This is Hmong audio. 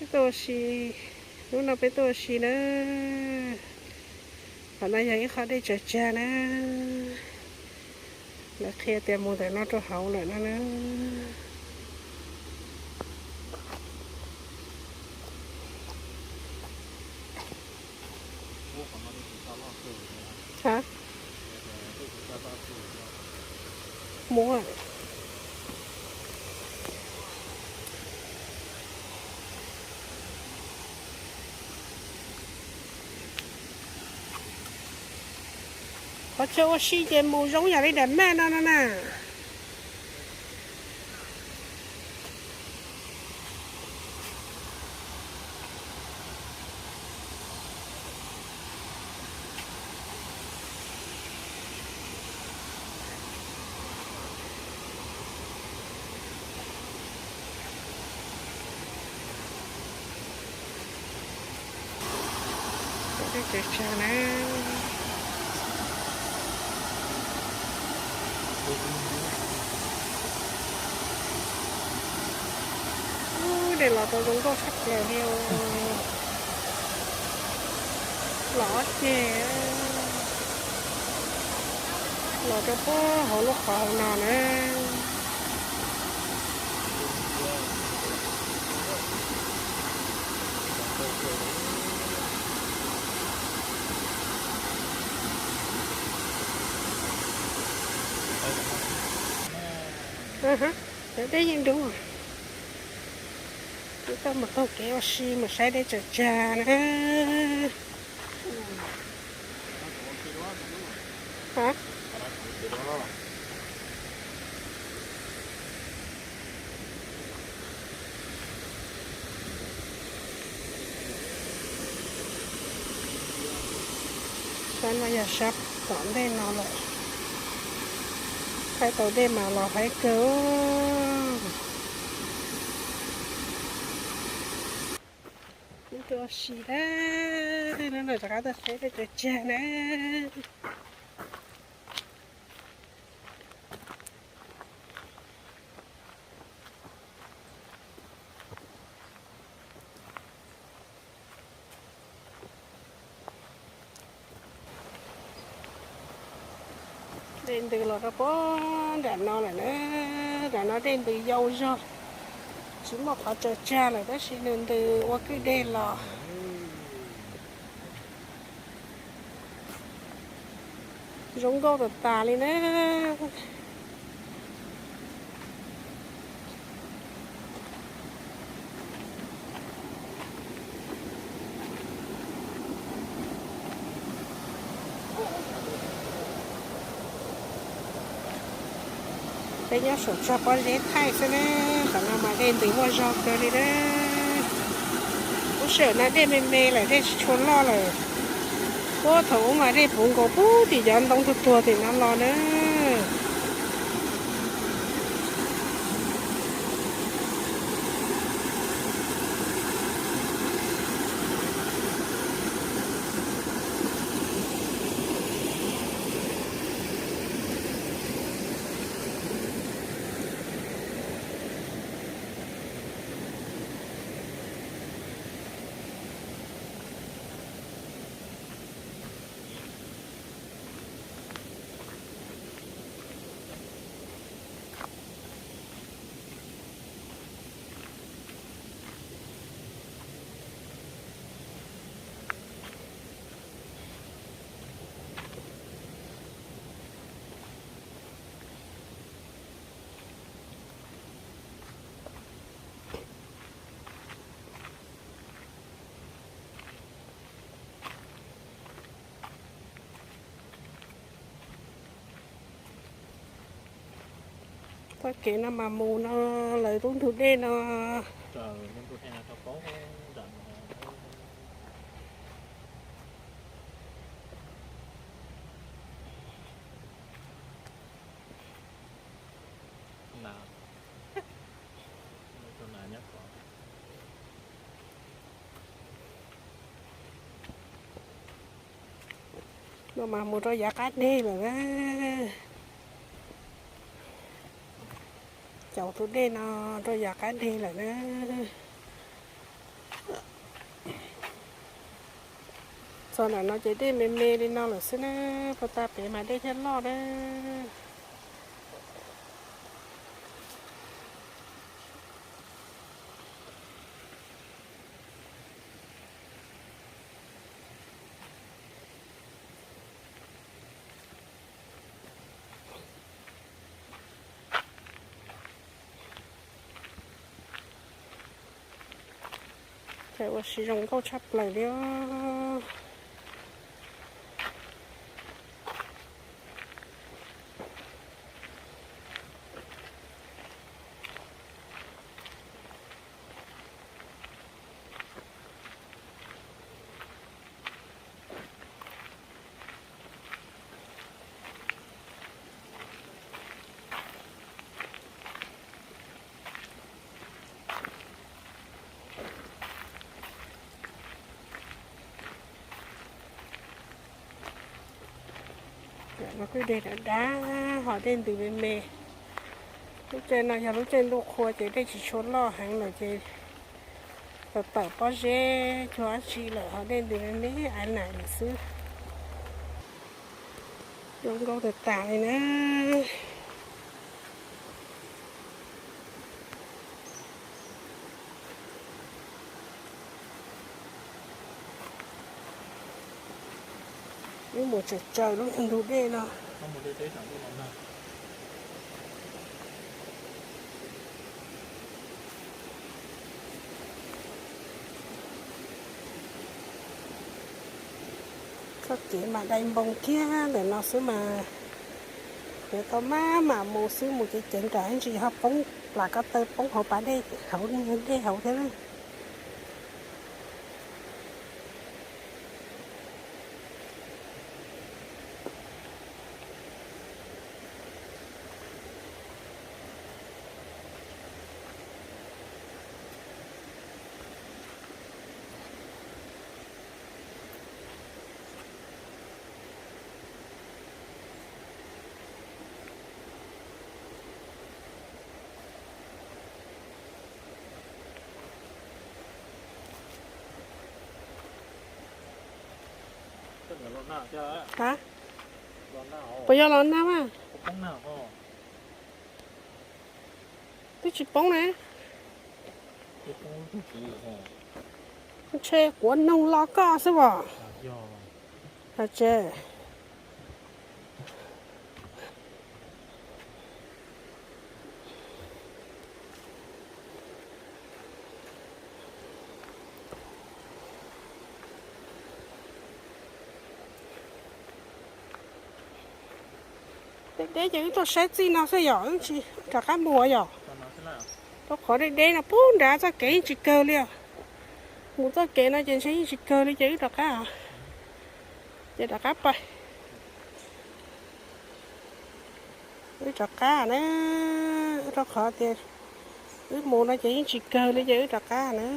Tuaj ua si, hnub no peb tuaj ua si na. Qhov no yog ib qho dej tsaws tsag na. Lawv qhia tias mus ntawm no rau hauv lawm no na. Hab, muaj. Qhov chaw ua si ces mus zoo yam li daim maj no no na. Dej tsaws tsag na. Ub, dej los tau zoo nkauj tshaj plaws li os. Los ob ceg, los rau puag hauv lub qhov hauv no na. Cov dej yeej dub. Wb tuaj mus taug kev ua si mus saib dej tsaws tsag na. Sab no yog sab tom ntej no lawm. Thaij tau dej mas los haib kawg. Wb tuaj ua si na, hnub no rov qab tuaj saib dej tsaws tsag na. Dej ntws los rau puag nram no lawm na. Nram no dej ntws yau zog, tsis muaj qhov tsaws tsag lawm tab sis nws ntws ua kwj deg los. Zoo nkauj tas tas li na. Peb nyob saum txog pob zeb thaij xwb na. Qhov no mas dej ntws muaj zog kawg li na. Lub sij hawm no dej me me lawm, dej tsis tshua loj lawm. Puag thaum ub mas dej puv nkaus puag tim cov ntoo tuag tuag tim no los na. Txoj kev no mas mus no lawv lub ntug dej no. No mas mus rau yav qab deg lawm na. Caum tus dej no rau yav qab deg lawm na. Txog nram no ces dej me me li no lawm xwb na, puag ta pem mas dej thiaj loj na. Ces ua si zoo nkauj tshaj plaws li os. Dej dav dav ho dej ntws me me. Lub caij no yog lub caij ntuj qhua ces dej tsis tshua loj heev lawm ces tawm tawm pob zeb cuag dab tsi lawm ho dej ntws me me av nam lawm xwb. Zoo nkauj tas tas li na. Wb mus tsaws tsaws lub ntug dej no. Txoj kev mas dai npoo kiag ntawm no xwb mas, yuav tau maj mam mus xwb, mus ceev ceev nram ib ntsis ho poob, plam ko taw poob hauv pas dej, hauv dej hauv thiab. Puas yog los nag mas? Twb tsis poob na. Ntshe kuav noog lo koj xwb os. Tses. Deb deb ces wb tuaj saib txij no xwb yom, wb tsis rov qab mus yom. Rau qhov deb deb no pub nrad txoj kev yeej tsis kawg li. Mus txoj kev no ces ntshe yeej tsis kawg li ces wb rov qab, ces rov qab pais. Wb rov qab na, rau qhov tias wb mus no ces yeej tsis kawg li ces wb rov qab na.